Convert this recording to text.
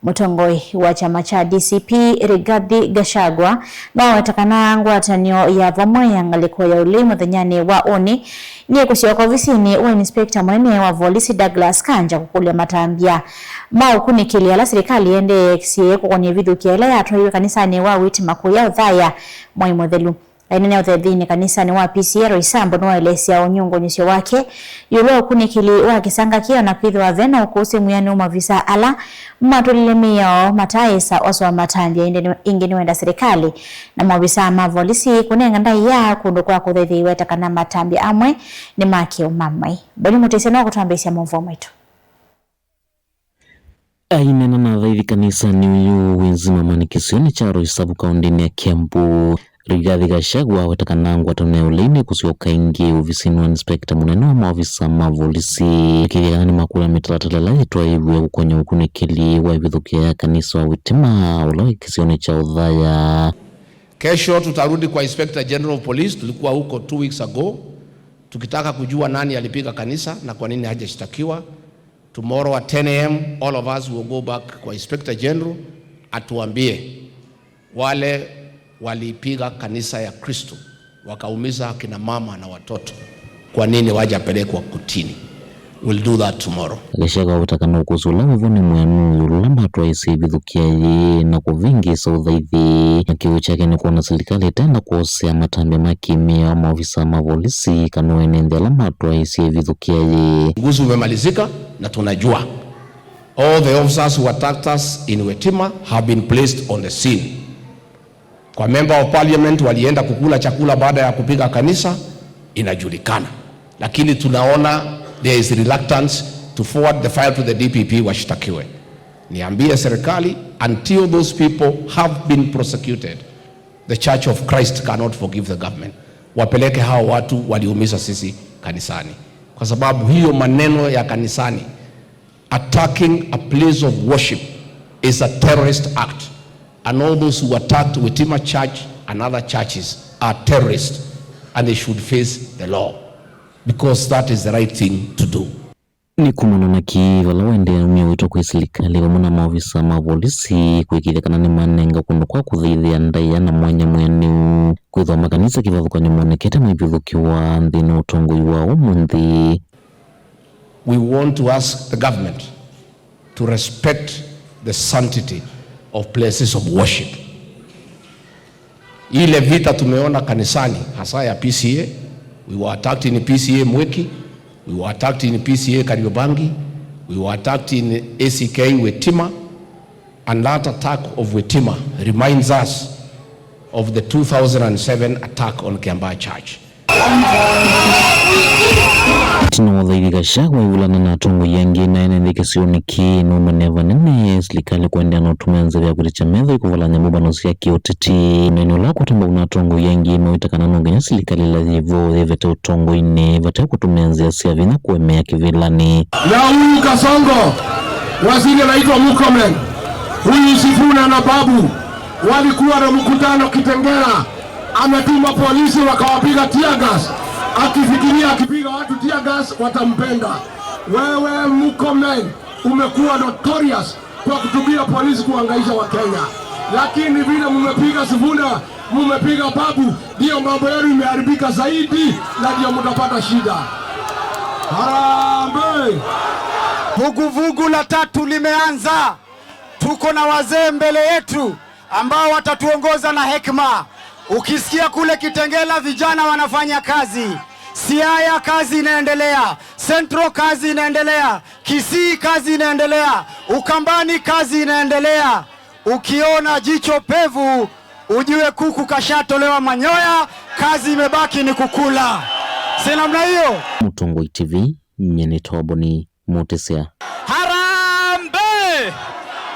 Mutongoi wa chama cha DCP Rigathi Gachagua nowetakana ngwatanio ya vamwe ya ngaliko ya uli muthenyani wa uni ni kusyoka ovisini wa inspector munene wa volisi Douglas Kanja kukulya matambya maukunikilia ala serikali yendeesie kukonia vithukia ila yatwaiwe kanisani wa Witima kuya Othaya mwai muthelu. Ainene uthethini kanisani wa PCA Roysambu niwaelesya unyungunyisyo wake yulu ukunikili wa kisanga kio na kwithiwa vena ukusi mwianu mavisa ala matulile miao mataisa oswa matambya ingi niwenda serikali na mavisa ma volisi kunenga ndaiya kundu kwa kuthethiiwe takana matambya amwe ni makiumamai. Boni Mutisia no kutwambisya mauvo maitu. Ainena na thaithi kanisani uyu winzima manikisioni cha Roysambu kaundini ya Kiambu. Rigathi Gachagua wetakana ngwatanio ulaini kusyoka ingi ovisini wa inspekta munene wa maofisa ma volisi kithikana ni makula mitalatala yitwaiwe gukonya ukunikili wa ivithukia ya kanisa wa Witima ula wi kisioni cha Othaya. Kesho tutarudi kwa Inspector General of Police. Tulikuwa huko 2 weeks ago tukitaka kujua nani alipiga kanisa na kwa nini hajashtakiwa. Tomorrow at 10 a.m. all of us will go back kwa Inspector General atuambie wale walipiga kanisa ya Kristo wakaumiza kina mama na watoto, kwa nini wajapelekwa kotini? We'll do that tomorrow. Gachagua wetakana ukuzula wivo ni mwenu yula matwaisi ivithukia yi na kuvingisa uthaithi na kiu chake ni kuona serikali itaenda kuosea matambya ma kimia wa maofisa ma polisi kana wene nthi ala matwaisi ivithukia yi. Uchunguzi umemalizika na tunajua all the officers who attacked us in Witima have been placed on the scene. Kwa member of parliament walienda kukula chakula baada ya kupiga kanisa, inajulikana, lakini tunaona there is reluctance to forward the file to the DPP washtakiwe. Niambie serikali, until those people have been prosecuted, the Church of Christ cannot forgive the government. Wapeleke hao watu waliumiza sisi kanisani, kwa sababu hiyo maneno ya kanisani, attacking a place of worship is a terrorist act, and all those who attacked Witima Church and other churches are terrorists and they should face the law because that is the right thing to do. Ni kumana na kivala wendea umia wito kwi serikali vamwe na maofisa ma polisi kwikithia kana ni manenga kundu kwa kuthaithia ndaia na mwanya mwianiu kwithwa makanisa kivathukanyo monekete maivithukiwa nthini wa utongoi wa umunthi. We want to ask the government to respect the sanctity of places of worship. Ile vita tumeona kanisani hasa ya PCA, we were attacked in PCA Mwiki, we were attacked in PCA Kariobangi, we were attacked in ACK Witima, and that attack of Witima reminds us of the 2007 attack on Kiambaa Church. Tina wa thaithi Gachagua ivulana na atongoi angi na ene nthi kisioni kii numene vanene serikali kuendea na utumia nzira ya kwiticha metho ikuvalanya mbubano sya kiuteti nene ula kutamba una atongoi angi mawitakana no nginya serikali la yivo yivete utongoini vate kutumia nzia sya vinya kuemea kivilani. Na huyu Kasongo, waziri anaitwa Murkomen, huyu Sifuna na Babu walikuwa na mkutano Kitengela, ametuma polisi wakawapiga tear gas, akifikiria akipiga watu tear gas watampenda. Wewe Murkomen umekuwa notorious kwa kutumia polisi kuhangaisha Wakenya, lakini vile mumepiga Sifuna, mumepiga Babu, ndio mambo yenu imeharibika zaidi na ndio mtapata shida. Harambee! Vuguvugu la tatu limeanza. Tuko na wazee mbele yetu ambao watatuongoza na hekima. Ukisikia kule Kitengela vijana wanafanya kazi, Siaya kazi inaendelea, Central kazi inaendelea, Kisii kazi inaendelea, Ukambani kazi inaendelea. Ukiona jicho pevu ujue kuku kashatolewa manyoya, kazi imebaki ni kukula. Si namna hiyo? Mutongoi TV, nyene Toboni Mutisia.